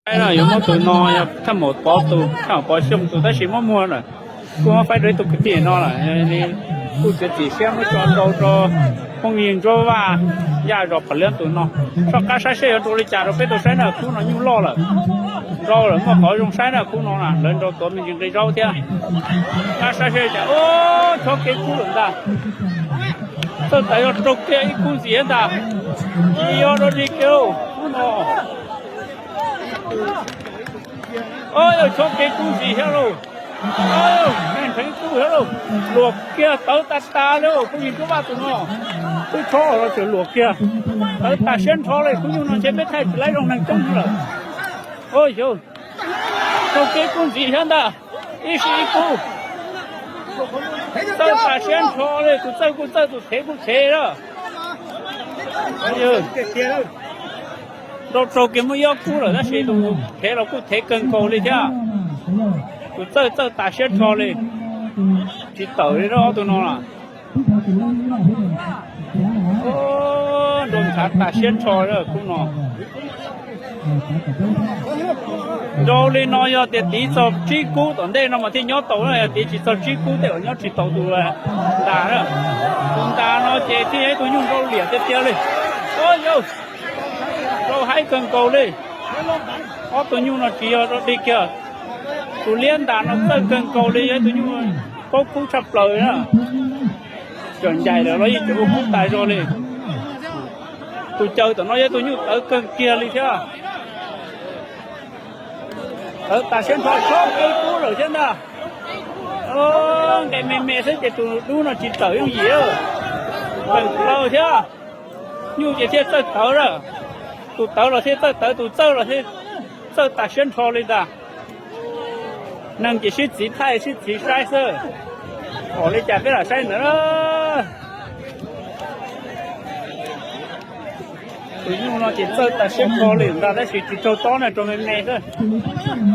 Saib no yuav muab tus no, yog thaj maum pov tus, thaj maum pov xyoo tus tab sis muab muag lawm. Kuj muab faib rau ib tug kwv tij no lawm, kuj txiav txim siab muab tso rau rau phooj ywg Ntsuab Vaj Yaj Zos Pham Liab tus no. Soj qab saib seb yuav nrau li cas rau peb tau saib na, khub no nyuj loj lawm. Nrau lawm muaj qhov zoo saib na, khub no na lawv nrau tuav me ntsis nqi zaub thiab. Qab saib seb cas, chob kev kub lawm ntag. Txawj tas yog raug kiag ib kub ntxiv ntag. Tsis yog dog dig kiag lauj, kub no. Yog chob kev kub ntxiv thiab lauj. Neeg nrheev kub thiab lauj. Luam kiag tawv tas tas li, phooj ywg Ntsuab Vaj tus no. Twb chob los tseem luam kiag. Tawv tas siab nrho li, khub nyuj no ntshe peb thaij tsis laib zoo neeg coob lawm. Ua yog, raug kev kub ntxiv thiab ntag. Ib sij ib kub. Txawj tas siab nrho li, tus txawj kuj txawj, tus thev kuj thev lawm. Nrau raug kiag muaj ib ob kub lawm tab sis tus thev los kuj thev kawg nkaus li thiab. Tus txawj txawj tas siab nrho li. Tsis tawm li ob tug no lawm. Nrau ntshav tas siab nrho li khub no. Nrau li no yog tias tiv txog tsib kub tom ntej no mas thiaj nyob tau na, yog tiv tsis txog tsib kub tej zaum nyob tsis tau tus ntas na. Tus ntas no ces thiaj yog ib tug nyuj nrau liam tiag tiag li. Ua yog, nrau haib kawg nkaus li. Ob tug nyuj no tsis yog dog dig kiag. Tus liab ntas no txawj kawg nkaus li, yog ib tug nyuj paub kub tshaj plaws na. Tseem ncaim lawm los yeej tseem ua kub tas zog li. Tus caw tom no yog tus nyuj tawv kawg kiag li thiab. Tawv tas siab nrho, chob kev kub lawm thiab ntag. Nqes me me xwb ces tus dub no tsis tawm yooj yim. Tawm plaws thiab. Nyuj ces thiaj txawj tawv lawm. Tus tawv los thiaj txawj tawv, tus txawj los thiaj txawj tas siab nrho li ntag. Neeg ces sib txiv thaij sib txiv saib xwb. Pom li cas peb lam saib ntawd. Tus nyuj no ces txawj tas siab nrho li ntag tab sis tsis raug tob na, raug me me xwb.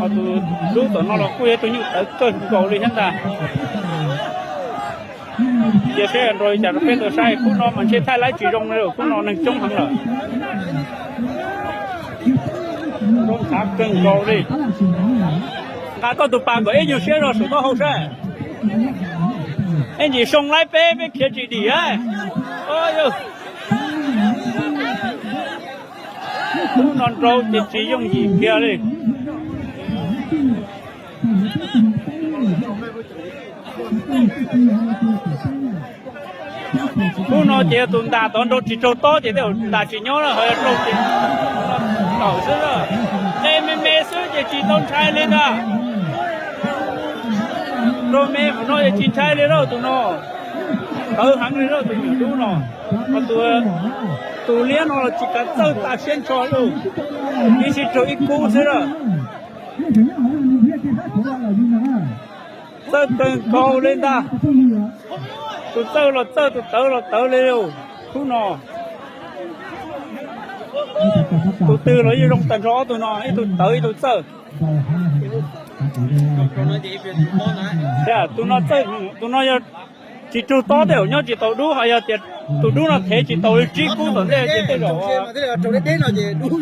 Ho tus dub tom no los kuj yog tus nyuj tawv kawg nkaus li thiab ntag. Cia seb nrau li cas rau peb tau saib, khub no mas ntshe thaij laib tsis zoo li, khub no neeg coob heev lawm. Nrau ntshav kawg nkaus li. Nqa koj tus pas kom ib nyuag siab zog saum taub hau saib. Ib ntsis soo laib peb, peb khiav tsis dim. Khub no nrau ces tsis yooj yim kiag li. Khub no ces yog tus ntas tod nrau tsis raug tob ces tej zaum ntas tsis nyob na, ho yog raug ces tawm xwb na. Nqe me me xwb ces tsis tau ntshai li ntag. Raug me mus no ces tsis ntshai li lauj tus no. Tawv heev li lauj tus nyuam dub no. Ho tus liab no los tsis kav txawj tas siab nrho lauj. Ib sij raug ib kub xwb na. Txawj kawg nkaus li ntag. Tus txawj los txawj, tus tawv los tawv li lauj. Khub no tus twg los yeej zoo tag nrho ob tug no, ib tug tawv ib tug txawj. Tus no yog tsis raug tob tej zaum nyob tsis tau dub, ho yog tias tus dub no thev tsis tau li tsib kub tom ntej ces tej zaum yog raug deb no ces dub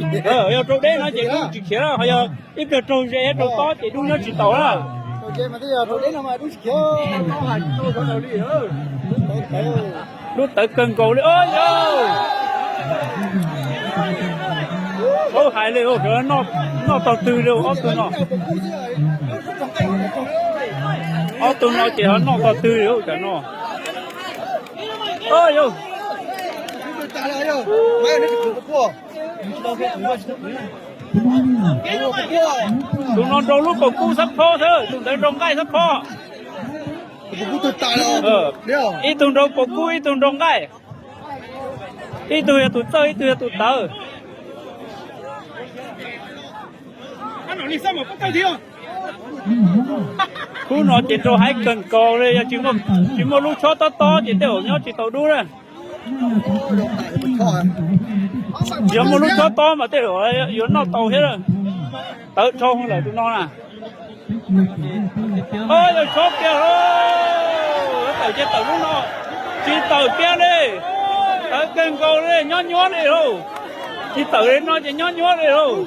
tsis khiav, ho yog ib pliag raug ze thiab raug tob ces dub nyob tsis tau na. Dub tawv kawg nkaus li os. Paub hais li, noj tog twg li ob tug no. Ob tug no ces ho noj tog twg li tam no. Tus no nrau lub paus kub xab phob xwb, tus ntawd nrau nqaij xab phob. Ib tug nrau paus kub, ib tug nrau nqaij. Ib tug yog tus txawj, ib tug yog tus tawv. Khub no ces nrau haib kawg nkaus li, yog tsis muaj lub tshob tob tob ces tej zaum nyob tsis tau dub na. Yog muaj lub tshob tob mas tej zaum yuav noj tau thiab. Tawv dhau lawm tus no na. Yog tshob kiag, tawm ces tawm lub no, tsis tawm kiag li. Tawv kawg nkaus li, nyob nyuab li lauj. Tsis tawm li no ces nyob nyuab li lauj.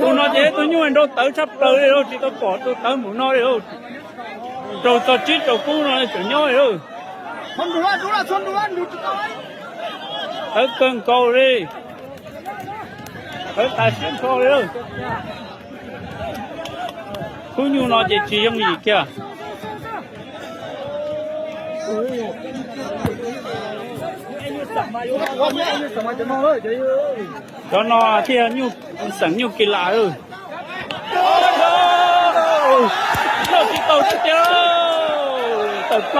Tus no ces tus nyuj nrau tawv tshaj plaws li lauj, tsis tau pom tus tawv npaum no li lauj. Raug txog tsib rau kub no tseem nyob li lauj. Tawv kawg nkaus li. Tawv tas siab nrho li lauj. Khub nyuj no ces tsis yooj yim kiag. Cov no thiaj yog nyuj, xeem nyuj kis las. Noj tsis tau tiag tiag. Tawm plaws.